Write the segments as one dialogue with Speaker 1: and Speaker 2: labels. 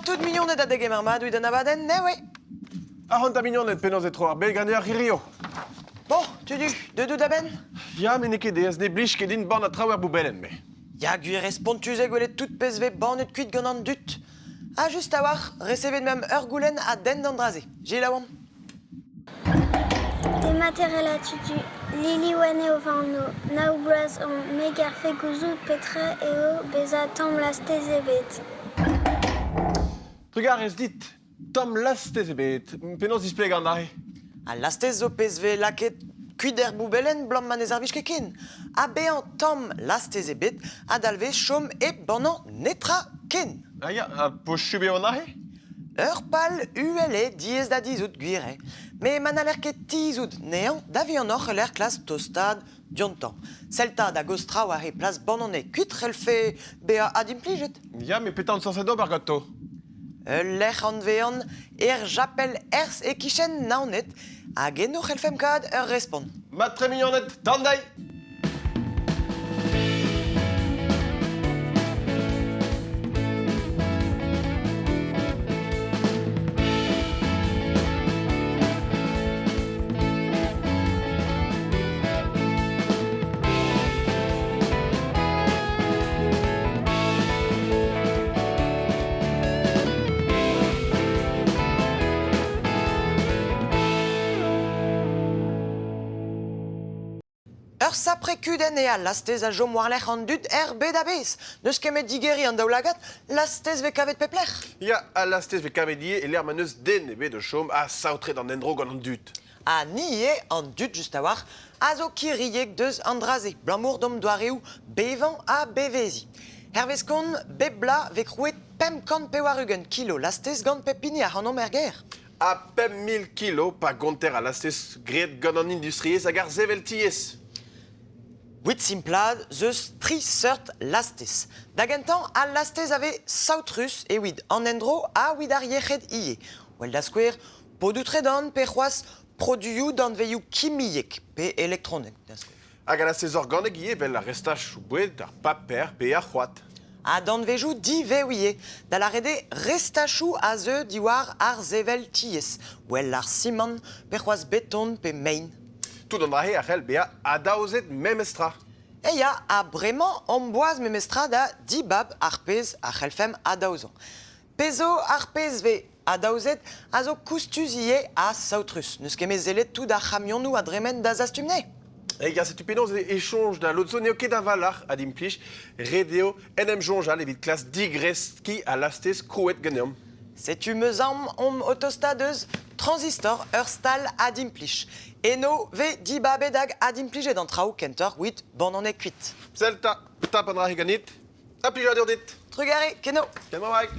Speaker 1: tout mignoned ha degemer mat evit an abadenn newe.
Speaker 2: Ac'hanta mignoned, penaos e tro ar bed ganeoc'h hirio?
Speaker 1: Bon, tudu, deuet out a-benn?
Speaker 2: Ya, met n'eo ket aes, ne blij ket din bannañ traoù er boubellenn, me.
Speaker 1: Ya, gwir eo spontus eo gwelet tout pezh 'vez bannet kuit gant an dud. Ha just a-walc'h, resevet meump ur goulenn a denn d'an dra-se. Gilles a oan.
Speaker 3: Demat e relatu Lili-Wenn eo va anv. Nav bloaz on. Me 'garfe gouzout petra eo bezañ tamm lastez ebet.
Speaker 2: Trugarez dit. Tamm lastez ebet. Penaos displegañ an aze?
Speaker 1: Al lastez zo pezh 'vez lakaet kuit er boubellenn 'blam ma ne servij ket ken. Ha bezañ tamm lastez ebet a dalvez chom hep bannañ netra ken.
Speaker 2: Ah ya, ha posubl eo an aze?
Speaker 1: Ur pal uhel eo diaes da dizhout, gwir eo. Met ma n'haller ket tizhout anezhañ da vihanoc'h e-lec'h klask tostaat diontañ. Sell 'ta da gozh traoù àr he plas bananez kuit c'hellfe bezañ adimplijet.
Speaker 2: Ya, met petra on sañset ober ganto?
Speaker 1: Ul lec'h anvean er japel Ers e-kichen Naoned hag eno c'hellfemp kaout ur respont.
Speaker 2: Mat-tre mignoned, d'an deiz!
Speaker 1: Ur sapre kudenn eo al lastez a chom war-lerc'h an dud er bed a-bezh. N'eus ket met digeriñ an daoulagad, lastez 'vez kavet pep lec'h.
Speaker 2: Ya, al lastez 'vez kavet ivez e-lec'h ma n'eus den ebet o chom ha saotret an endro gant an dud.
Speaker 1: Ha ni ivez, an dud just a-walc'h, a zo kiriek deus an dra-se, 'blamour d'hom doareoù bevañ ha beveziñ. Hervez kont, bep bloaz 'vez krouet 580 kilo lastez gant pep hini ac'hanomp er gêr.
Speaker 2: Ha 5 000 kilo pa gonter al lastez graet gant an industriezh hag ar sevel-tiez.
Speaker 1: Evit simplaat 'z eus tri seurt lastez. Da gentañ, al lastez a vez saotrus evit an endro ha evit ar yec'hed ivez. Well da skouer, podoù tredan pe c'hoazh produioù danvezioù kimiek pe elektronek da skouer.
Speaker 2: Hag al lastez organek ivez evel ar restachoù boued, ar paper pe ar c'hoad.
Speaker 1: Ha danvezioù divev ivez, da lâret eo restachoù a zeu diwar ar sevel tiez, well ar simant pe c'hoazh beton pe mein.
Speaker 2: Tout an dra-se a c'hell bezañ adaozet memestra.
Speaker 1: E ya, ha bremañ omp boaz memestra da dibab ar pezh a c'hellfemp adaozañ. Pezh zo ar pezh 'vez adaozet a zo koustus ivez ha saotrus. N'eus ket met sellet tout ar c'hamionoù a dremen da zastum 'ne.
Speaker 2: E ya, setu penaos e soñj da lod zo n'eo ket a-walc'h adimplij. Ret eo en em soñjal evit klask digreskiñ al lastez krouet ganeomp.
Speaker 1: Setu 'meus aon omp o tostaat eus Transistor, ur stal adimplij. Eno 'vez dibabet hag adimplijet an traoù kentoc'h 'wit bananez kuit.
Speaker 2: Sell 'ta, tap an dra-se ganit. Ha plijadur dit.
Speaker 1: Trugarez, keno.
Speaker 2: Keno, Mike.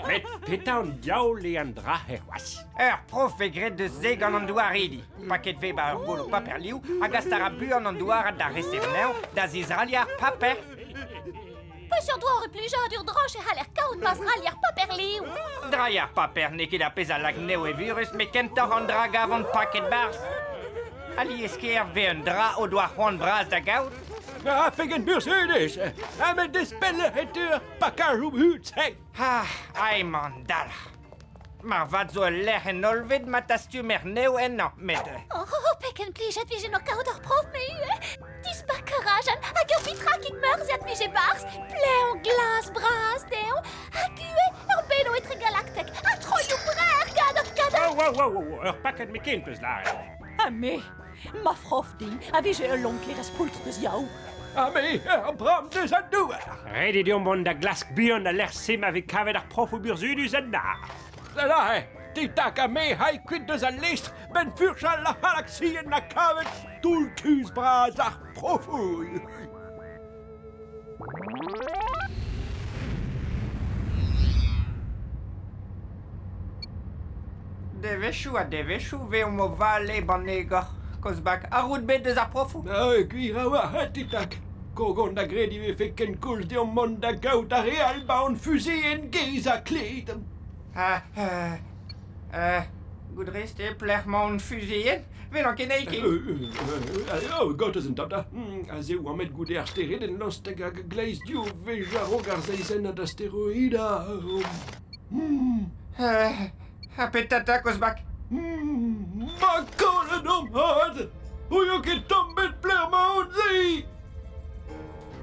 Speaker 4: Met petra an diaoul eo an dra-se c'hoazh?
Speaker 5: Ur prof vez graet deus se gant an douaridi. Paket 'vez 'ba ur golo paper liv hag ast a ra buan an douarad da resev anezhañ da zizraliañ ar paper.
Speaker 6: Peseurt doare plijadur droch e c'haller kaout ma zralier paper liv?
Speaker 5: Drailh ar paper n'eo ket ar pezh a lak anezho evurus met kentoc'h an dra gavont paket 'barzh. Alies-kaer 'vez un dra o doa c'hoant bras da gaout.
Speaker 4: Ah, pegen burzhudus! Ha met deus pelec'h e teu ar pakajoù hud-se?
Speaker 5: Ah, emañ an dalc'h. Marvat zo ul lec'h en hollved ma tastumer anezho ennañ, met...
Speaker 6: Oh, pegen plijet 'vije o kaout ur prof me ivez! Dispak a rajan hag ur bitrakig meurzhiad 'vije 'barzh, plev glas bras dezhañ, hag ivez ur belo etregalaktek ha troioù brec'h gant gant...
Speaker 4: Wow, wow, wow, wow, ur pakad meken 'peus lâret.
Speaker 7: Ha me, ma frof din a vije ul lonkerez poultr deus yaou.
Speaker 4: Ha me, ur bramm deus an douar. Ret eo deomp mont da glask buan al lec'h-se ma vez kavet ar profoù burzhudus ennañ. Aze, te tak ha me 'hay kuit deus al lestr 'benn furchal ar c'halaksienn ha kavet toull kuzh bras ar profoù.
Speaker 5: Devezhioù ha devezhioù 'veomp o vale 'ban egor, kozh-bak, ha roud bet deus ar profoù.
Speaker 4: Gwir a-walc'h, Titak. Kogon da grediñ e vefe kenkoulz deomp mont da gaout ar re all 'ba hon fuzeenn gaezh ha kled.
Speaker 5: Ha, goût 'rez te pelec'h 'mañ hon fuzeenn? 'Welan ket anezhi ken.
Speaker 4: Oh, gortoz un tamm 'ta. Aze 'oa met goude ar steredenn lostek hag a-gleiz div wech a-raok ar seizenn asteroida.
Speaker 5: Ha petra 'ta, kozh-bak?
Speaker 4: Ma kollet omp 'vat! N'ouio ket tamm bet pelec'h 'maon se!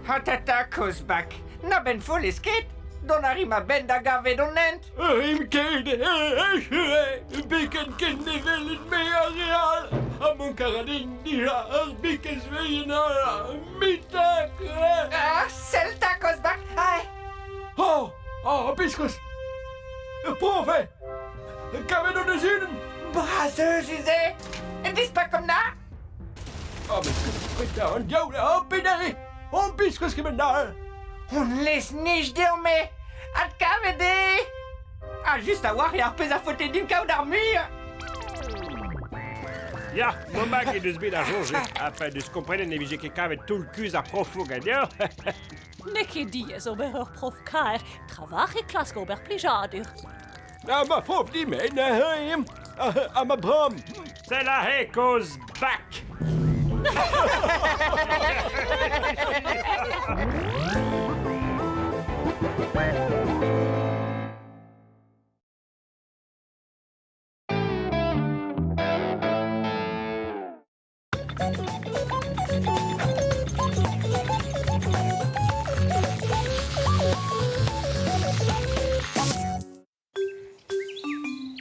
Speaker 5: Ha tata, kozh-bak, na benn follez ket! Dont a ri ma benn da gavet hon hent!
Speaker 4: Rim ket, echu eo! Biken ken ne welit-me ar re all! Ha mont a ra din dija ur bikez veien all! Mitak!
Speaker 5: Ah, sell 'ta, kozh-bak! Ae!
Speaker 4: Oh! Oh, biskoazh! Ur prof eo! Kavet hon eus unan!
Speaker 5: Bras-euzhus eo! Dispakomp na!
Speaker 4: Oh, met petra an diaoul eo penaos On biskoazh kement all!
Speaker 5: Hon lez-nij deomp-me! Adkavet eo! Ha just a-walc'h eo ar pezh a faote din kaout ar muiañ!
Speaker 4: Ya, ma mag he deus bet ar soñj ha pa deus komprenet ne vije ket kavet toull-kuzh ar profoù ganeoc'h.
Speaker 7: N'eo ket diaes ober ur prof kaer, trawalc'h eo klask ober plijadur.
Speaker 4: Ha ma prof din-me neuze, ha ma bramm. Sell aze kozh bak!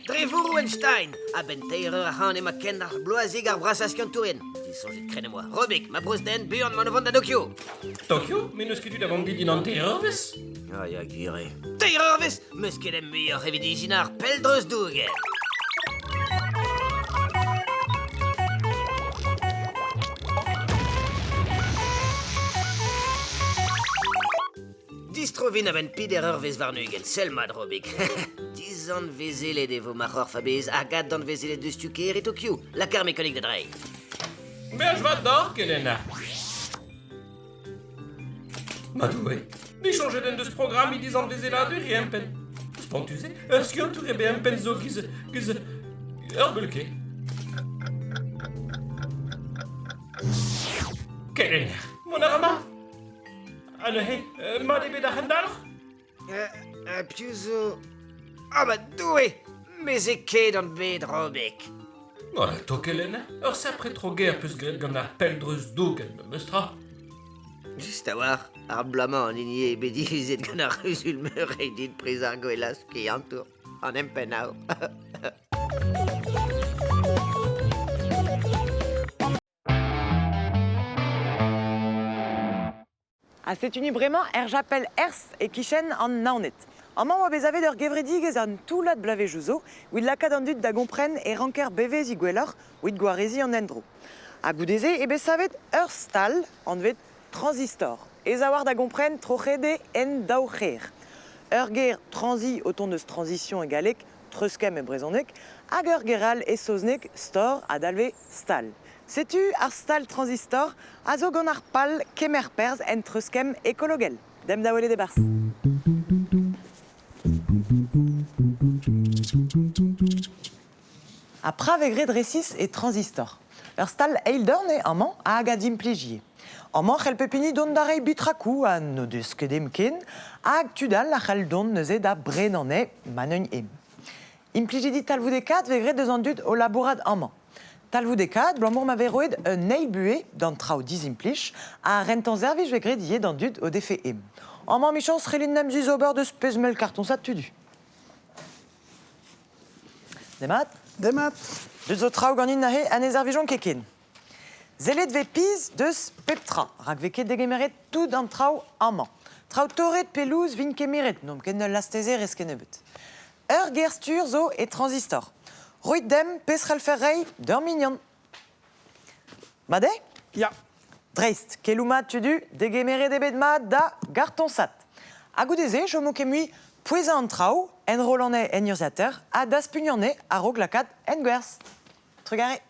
Speaker 8: Dre Vourwenstein, a-benn teir eur ac'hane emañ ken ar bloazig ar brasañ skiantourien. Disoñjet krenn em boa. Robik, ma broz-den, buan mont o vont da Dokyo.
Speaker 9: Tokyo? Met n'eus ket tu da vont dit din teir eurvezh?
Speaker 8: Ah ya, gwir eo. Teir eurvezh? M'eus ket em muioc'h evit ijinañ ar pell-dreuz-douger. Distro vin a-benn peder eurvezh warn-ugent, sell mat, Robik. Dizanvezelet e vo ma c'horf a-bezh hag addanvezelet deus tu kêr e Tokyo. Laka ar mekanik da dreiñ.
Speaker 9: Beaj vat deoc'h, Kelenner. Ma Doue, disoñjet en deus programm he dizanvezeladur e empenn. Spontus eo, ur skiantour eo bet empenn zo giz, giz ur beulke. Kelenner, mont a ra mat. Ha neuze, mat eo bet ar c'hendalc'h?
Speaker 8: Piv zo... Ah ma Doue! Mezhekaet on bet, Robik.
Speaker 9: Voilà, to kelenner, ur sapre tro-ger 'peus graet gant ar pell-dreuz dougen, memes tra.
Speaker 8: Just a-walc'h, ar bloaz-mañ an hini eo bet divizet gant ar c'huzul-meur reiñ din priz ar gwellañ skiantour, an empennaour.
Speaker 1: Ha setu-ni bremañ er japel Ers e-kichen an Naoned. Amañ oa bet savet ur gevredigezh an toullad bloavezhioù zo evit lakaat an dud da gompren e ranker beveziñ gwelloc'h evit gwareziñ an endro. Ha goude-se eo bet savet ur stal anvet Transistor. Ez a war da gompren troc'het eo en daou c'her. Ur ger transi o tont eus transition e galleg, treuzkemm e brezhoneg, hag ur ger all e saozneg, store a dalvez stal. Setu ar stal Transistor a zo gant ar pal kemer perzh en treuzkemm ekologel. Demp da welet e-barzh. Ha pra vez graet resis e Transistor. Ur stal eildorn eo amañ hag a d'implij ivez. Amañ c'hell pep hini dont da reiñ bitrakoù ha n'o deus ket em ken, hag tud all a c'hell dont neuze da brenañ anezhe ma n'eugn em. Implijidi talvoudekaat vez graet eus an dud o labourat amañ. Talvoudekaat abalamour ma vez roet un eil buhez d'an traoù dizimplij ha rentañ servij vez graet ivez d'an dud o defe em. Amañ 'michañs c'hellint 'n em zizober deus pezh mell kartoñsad tudu. Demat.
Speaker 10: Demat.
Speaker 1: Deus zo traoù ganin neuze ha ne servijont ket ken. Sellet 'vez pizh deus pep tra, rak 'vez ket degemeret tout an traoù amañ. Traoù torret pe louz 'vint kemeret, n'omp ket ul lastezerezh kennebeut. Ur ger-stur zo e Transistor. Roit demp pezh c'hellfer reiñ d'ur mignon. Mat eo?
Speaker 10: Ya.
Speaker 1: Dreist, keloù mat tudu, degemeret eo bet mat da gartoñsad. Ha goude-se 'chomo ket mui Pouezañ an traoù, enroll anezhe en urzhiataer ha daspugn anezhe a-raok lakaat en gwerzh. Trugarez.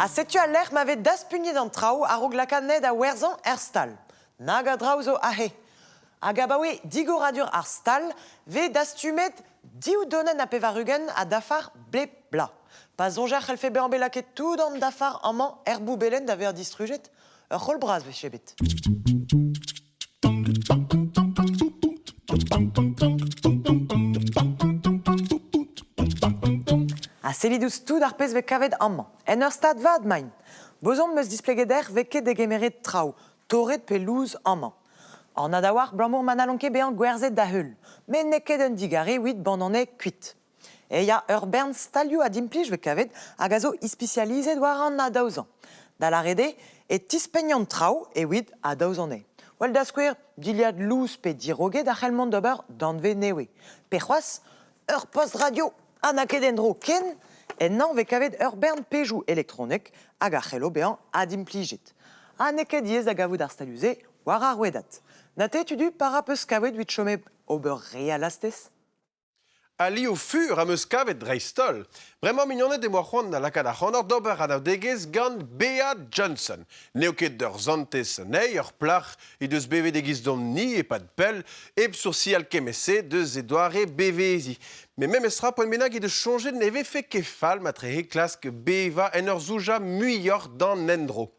Speaker 1: Ha setu al lec'h ma vez daspugnet an traoù a-raok lakaat anezhe da werzhañ er stal. Nag a draoù zo aze. Hag abaoe digoradur ar stal 'vez dastumet div donenn ha 80 a dafar bep bloaz. Pa soñjer c'hellfe bezañ bet lakaet tout an dafar amañ er boubelenn da vezañ distrujet, ur c'holl bras 'vije bet. Ha sellit ouzh tout ar pezh 'vez kavet amañ. En ur stad vat 'maint. Bozomp 'm eus displeget dec'h 'vez ket degemeret traoù, torret pe louz amañ. Anat a-walc'h 'balamour ma n'hallont ket bezañ gwerzhet da heul. Met n'eo ket un digarez evit bann kuit. E ya ur bern stalioù adimplij 'vez kavet hag a zo ispisializet war an adaozañ. Da lâret eo e tispegnont traoù evit adaozañ anezhe. Well da skouer, dilhad lous pe diroget a c'hell mont d'ober danvez nevez. Pe c'hoazh, ur post radio ha n'a ket en-dro ken, ennañ 'vez kavet ur bern pejoù elektronek hag a c'hello bezañ adimplijet. Ha n'eo ket diaes da gavout ar stalioù-se war ar rouedad. Na te, tudu, para peus kavet evit chom hep ober re a lastez?
Speaker 2: Alioù fur am eus kavet dreist-holl. Bremañ, mignoned, em boa c'hoant da lakaat ac'hanoc'h d'ober anaoudegezh gant Bea Johnson. N'eo ket ur santez anezhi, ur plac'h he deus bevet e-giz-domp-ni e-pad pell, hep soursial kement-se deus he doare beveziñ. Met memestra, poent bennak he deus soñjet ne vefe ket fall matrehe klask bevañ en ur zoujañ muioc'h d'an endro.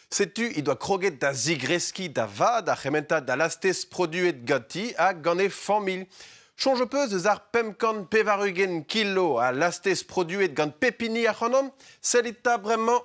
Speaker 2: Setu he doa kroget da zigreskiñ da vat ar c'hementad a lastez produet ganti ha gant he familh. Soñj ho peus eus ar 580 kilo a lastez produet gant pep hini ac'hanomp? Sellit 'ta bremañ.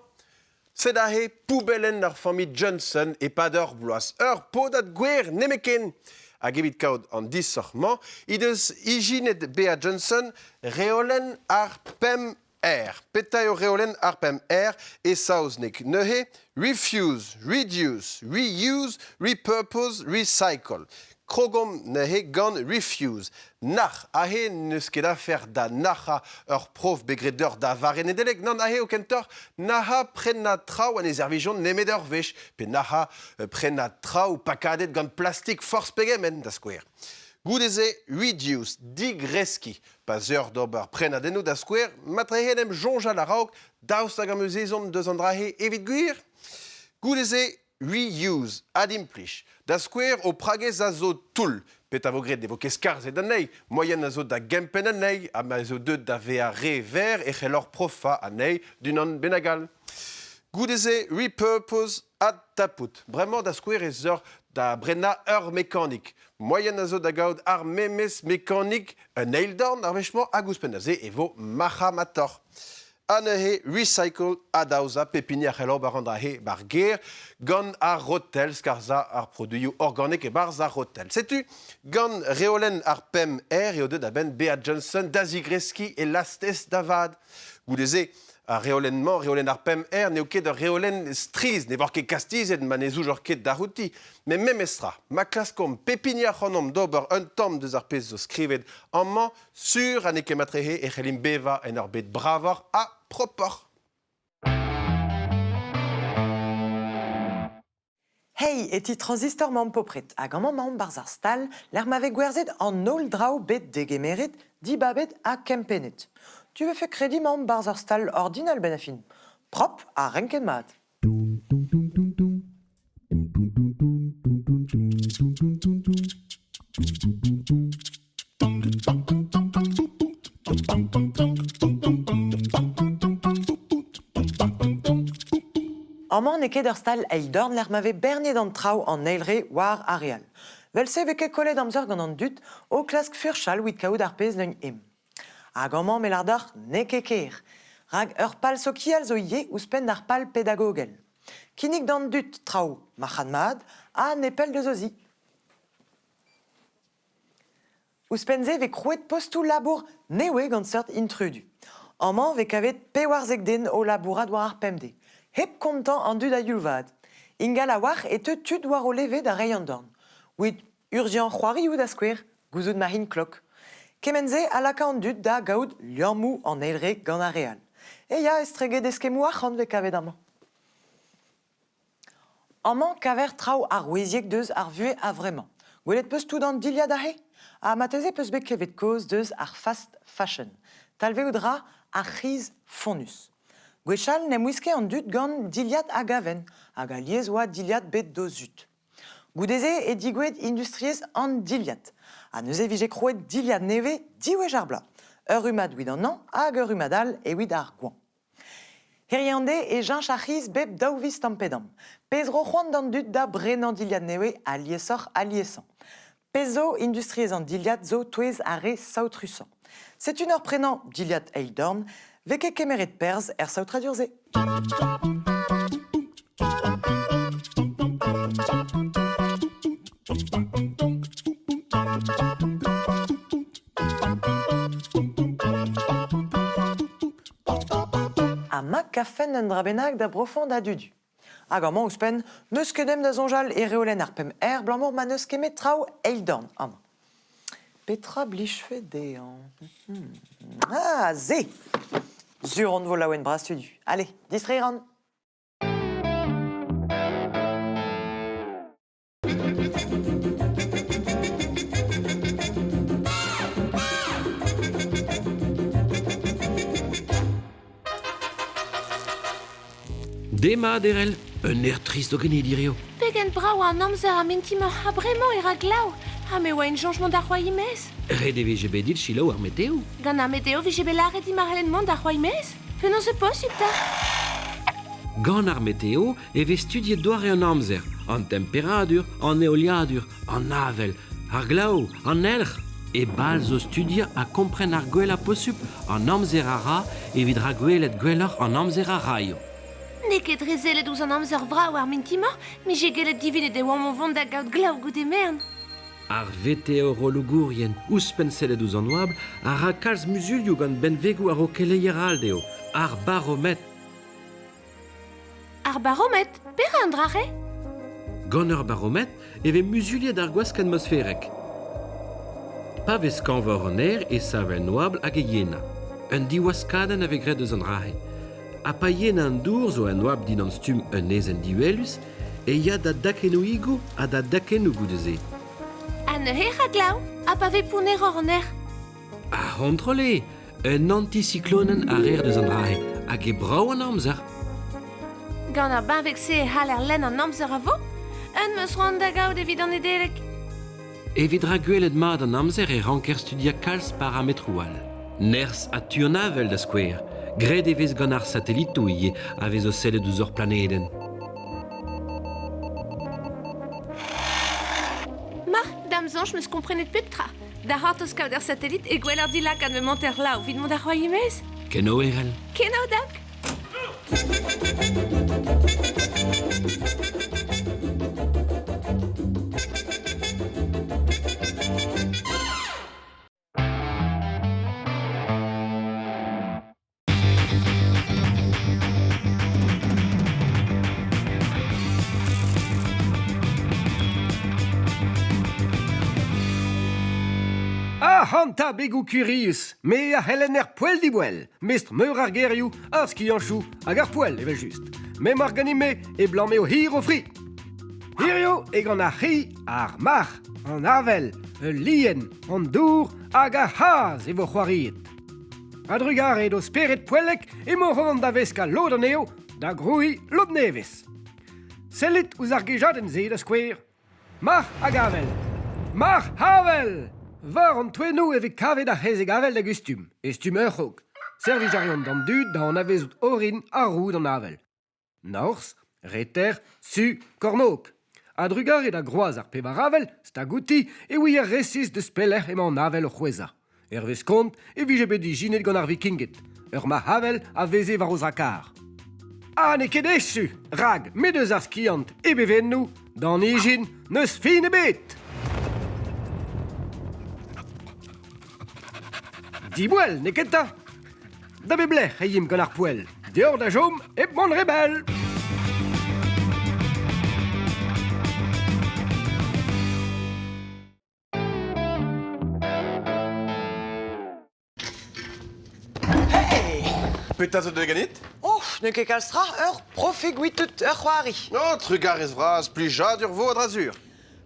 Speaker 2: Sed aze poubellenn ar familh Johnson e-pad ur bloaz. Ur podad gwer nemetken. Hag evit kaout an disoc'h-mañ he deus ijinet Bea Johnson reolenn ar pemp R. Petra eo reolenn ar pemp R e saozneg? Neuze, refuse, reduce, reuse, repurpose, recycle. Krogomp neuze gant refuse. Nac'h, aze n'eus ket afer da nac'hañ ur prof bet graet deoc'h da vare Nedeleg. Nann, aze eo kentoc'h nac'hañ prenañ traoù ha ne servijont nemet ur wech, pe nac'hañ prenañ traoù pakadet gant plastik forzh pegement, da skouer. Goude-se, reduce, digreskiñ. Pa zeuoc'h d'ober prenadennoù da skouer, matrehe en em soñjal a-raok daoust hag am eus ezhomm deus an dra-se evit gwir? Goude-se, reuse, adimplij. Da skouer, ho pragez a zo toull. Petra vo graet ne vo ket skarzhet anezhi. Moaien a zo da gempenn anezhi ha ma ez eo deuet da vezañ re verr e c'helloc'h profañ anezhi d'unan bennak all. Goude-se, repurpose, adtapout. Bremañ da skouer ez eur da brenañ ur mekanik. Moaien a zo da gaout ar memes mekanik un eil dorn ar wech-mañ hag ouzhpenn da se e vo marc'hamatoc'h. Ha neuze recycle adaozañ pep hini a c'hell ober an dra-se ba'r gêr gant ar rotel skarzhañ ar produioù organek e-barzh ar rotel. Setu gant reolenn ar pemp R eo deuet a-benn Bea Johnson da zigreskiñ e lastez da vat. Goude-se, ar reolenn-mañ, reolenn ar pemp R, n'eo ket ur reolenn strizh, ne vor ket kastizet ma ne zoujor ket d'ar outi. Met memestra, ma klaskomp pep hini ac'hanomp d'ober un tamm deus ar pezh zo skrivet amañ, sur ha n'eo ket matrehe e c'hellimp bevañ en ur bed bravoc'h ha propoc'h.
Speaker 1: Hey, e ti Transistor 'maomp popred hag amañ 'maomp 'barzh ar stal lec'h ma vez gwerzhet an holl draoù bet degemeret, dibabet ha kempennet. Tu vefe krediñ 'maomp 'barzh ur stal ordinal 'benn ar fin. Prop ha renket mat. Amañ n'eo ket ur stal eil-dorn lec'h ma vez berniet an traoù an eil re war ar re all. Vel-se e vez ket kollet amzer gant an dud o klask furchal evit kaout ar pezh neuint em. Hag amañ me lâr deoc'h n'eo ket ker. Rak ur pal sokial zo ivez ouzhpenn d'ar pal pedagogel. Kinnig d'an dud traoù marc'had-mat ha nepell deus o zi. Ouzhpenn-se e vez krouet postoù labour nevez gant seurt intrudu. Amañ 'vez kavet 14 den o labourat war ar pemdez, hep kontañ an dud a-youl vat. Ingal a-walc'h e teu tud war o leve da reiñ an dorn. Evit urzhiañ c'hoarioù da skouer, gouzout ma int klok. Kement-se a laka an dud da gaout liammoù an eil re gant ar re all. E ya, estreget eskemmoù arc'hant 'vez kavet amañ. Amañ 'kaver traoù aroueziek deus ar vuhez a-vremañ. Gwelet 'peus tout an dilhad aze? Ha marteze 'peus bet klevet kaoz deus ar fast fashion. Talvezout 'ra ar c'hiz fonnus. Gwechall n'em wiske an dud gant dilhad a gaven, hag alies 'oa dilhad bet d'o zud. Goude-se eo digouezhet industriezh an dilhad. Ha neuze e vije krouet dilhad nevez div wech ar bloaz. Ur rummad evit an hañv hag ur rummad all evit ar goañv. Hiziv an deiz e cheñch ar c'hiz bep daou viz tamm-pe-damm. Pezh 'ro c'hoant d'an dud da brenañ dilhad nevez aliesoc'h-aliesañ. Pezh zo industriezh an dilhad zo 'touez ar re saotrusañ. Setu 'n ur prenañ dilhad eil-dorn 'vez ket kemeret perzh er saotradur-se. Ha ma kavfen un dra bennak da brofañ da Dudu. Hag amañ ouzhpenn, n'eus ket dem da soñjal e reolenn ar 5R abalamour ma n'eus ket met traoù eil-dorn amañ. Petra blijfe dezhañ Ah, se Sur on vo laouen-bras Tudu. Allez, distreiñ 'ran.
Speaker 9: Demat Erell, un aer trist zo ganit hirio.
Speaker 6: Pegen brav an amzer ha mintin-mañ, ha bremañ e ra glav. Ha me oa en soñj mont da c'hoari maez.
Speaker 9: Ret e vije bet dit selaou ar meteo.
Speaker 6: Gant ar meteo vije bet lâret dit ma c'hellen mont da c'hoari maez. Penaos eo posupl 'ta?
Speaker 9: Gant ar meteo e vez studiet doare an amzer, an temperadur, an heoliadur, an avel, ar glav, an elc'h. E bal zo studiañ ha kompren ar gwellañ posupl an amzer a ra evit rakwelet gwelloc'h an amzer a raio.
Speaker 6: N'eo ket dre sellet ouzh an amzer vrav ar mintin-mañ 'mije gellet divinet e oamp o vont da gaout glav goude merenn.
Speaker 9: Ar veteorologourien, ouzhpenn sellet ouzh an oabl, a ra kalz muzulioù gant benvegoù a ro keleier all dezho, ar barometr.
Speaker 6: Ar barometr, petra an dra-se?
Speaker 9: Gant ur barometr e vez muzuliet ar gwask atmosferek. Pa vez skañvoc'h an aer e sav en oabl hag e yena. Un diwaskadenn a vez graet eus an dra-se. Ha pa yena an dour zo en oabl dindan stumm un aezhenn diwelus e ya da dakennoùigoù ha da dakennoù goude-se.
Speaker 6: Ha neuze e ra glav, ha pa vez pounneroc'h an aer.
Speaker 9: Ar c'hontrol eo, un anticyclonenn a reer deus an dra-se, hag eo brav an amzer.
Speaker 6: Gant ar benveg-se e c'haller lenn an amzer a vo. Un 'm eus c'hoant da gaout evit an Nedeleg.
Speaker 9: Evit rakwelet mat an amzer e ranker studiañ kalz parametroù all. Nerzh ha tu an avel da skouer. Graet e vez gant ar satelitoù ivez a vez o sellet ouzh hor planedenn.
Speaker 6: Ma, da'm soñj 'm eus komprenet pep tra. Da c'hortoz kaout ur satelit e gweler dilakaat ma monter lav evit mont da c'hoari e-maez.
Speaker 9: Kenavo Erell.
Speaker 6: Kenavo Doc.
Speaker 10: Ac'hanta begoù kurius, me a c'helenner poell-diboell, mestr meur ar gerioù, ar skianchoù hag ar poell evel-just. M'emañ ganin-me e blam eo hir o fri. Hirio e gant ar c'hi, ar marc'h, an avel, ul lien, an dour hag ar c'hazh e vo c'hoariet. A-drugarez d'o spered poellek emañ o vont da veskañ lod anezho da grouiñ lod nevez. Sellit ouzh ar gejadenn-se da skouer. Marc'h hag avel. Marc'h avel! War an toennoù e vez kavet ar c'hezeg-avel da gustum, e stumm ur c'hog. Servij a reont d'an dud da anavezout orin ha roud an avel. Norzh, reter, su, kornôg. A-drugarez da groaz ar pevar avel, stag outi, e ouier resis deus pelec'h emañ an avel o c'hwezhañ. Hervez kont e vije bet ijinet gant ar Vikinged. Ur marc'h-avel a veze war o zrakar. Ha n'eo ket echu, rak m'he deus ar skiant e bevennoù, d'an ijin n'eus fin ebet. Diboell, n'eo ket 'ta? Da bep lec'h e yimp gant ar poell. Deoc'h da chom hep mont re bell.
Speaker 1: Hey!
Speaker 2: Petra zo deuet ganit?
Speaker 1: Oh, n'eo ket kalz tra, ur profig tout ur c'hoari.
Speaker 2: Oh, trugarez vras, plijadur vo a-dra-sur.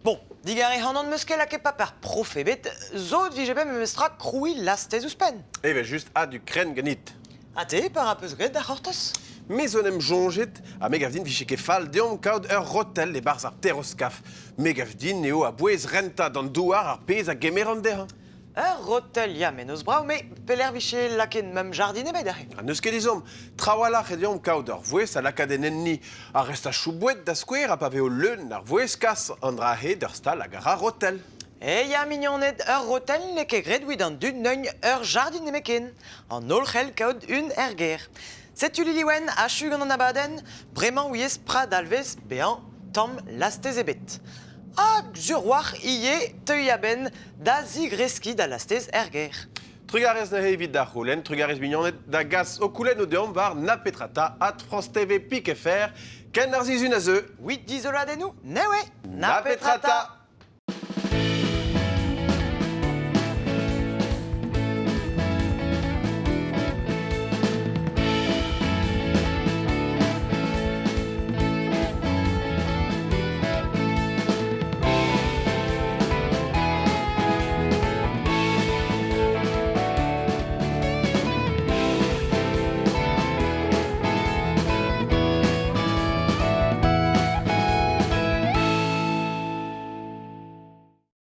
Speaker 1: Bon, digarez ac'hanon 'meus ket lakaet paper prof ebet, sot 'vije bet memestra krouiñ lastez ouzhpenn.
Speaker 2: Evel-just, a-du krenn ganit.
Speaker 1: Ha te, para 'peus graet da c'hortoz?
Speaker 2: Me zo en em soñjet, ha me gav din 'vije ket fall deomp kaout ur rotel e-barzh ar Terroskaf. Me gav din eo a-bouez rentañ d'an douar ar pezh a gemeran dezhañ.
Speaker 1: Ur rotel, ya, mennozh brav, met pelec'h 'vije lakaet mam jardin ebet aze?
Speaker 2: Ha n'eus ket ezhomm. Trawalc'h eo deomp kaout ur voest ha lakaat en enni ar restachoù boued da skouer ha pa vezo leun ar voest kas an dra-se d'ur stal hag a ra rotel.
Speaker 1: Eh ya, mignoned, ur rotel n'eo ket graet evit an dud neuint ur jardin nemetken. An holl c'hell kaout un er gêr. Setu Liliwenn, achu gant an abadenn, bremañ ouiez pra dalvez bezañ tamm lastez ebet. Hag sur 'walc'h ivez teuy a-benn da zigreskiñ da lastez er gêr.
Speaker 2: Trugarez neuze evit da c'houlenn, trugarez mignoned da gas ho koulennoù deomp war na petra 'ta at France TV pik fr ken ar sizhun a zeu.
Speaker 1: Wit dizoladennoù, newe,
Speaker 2: Na petra 'ta.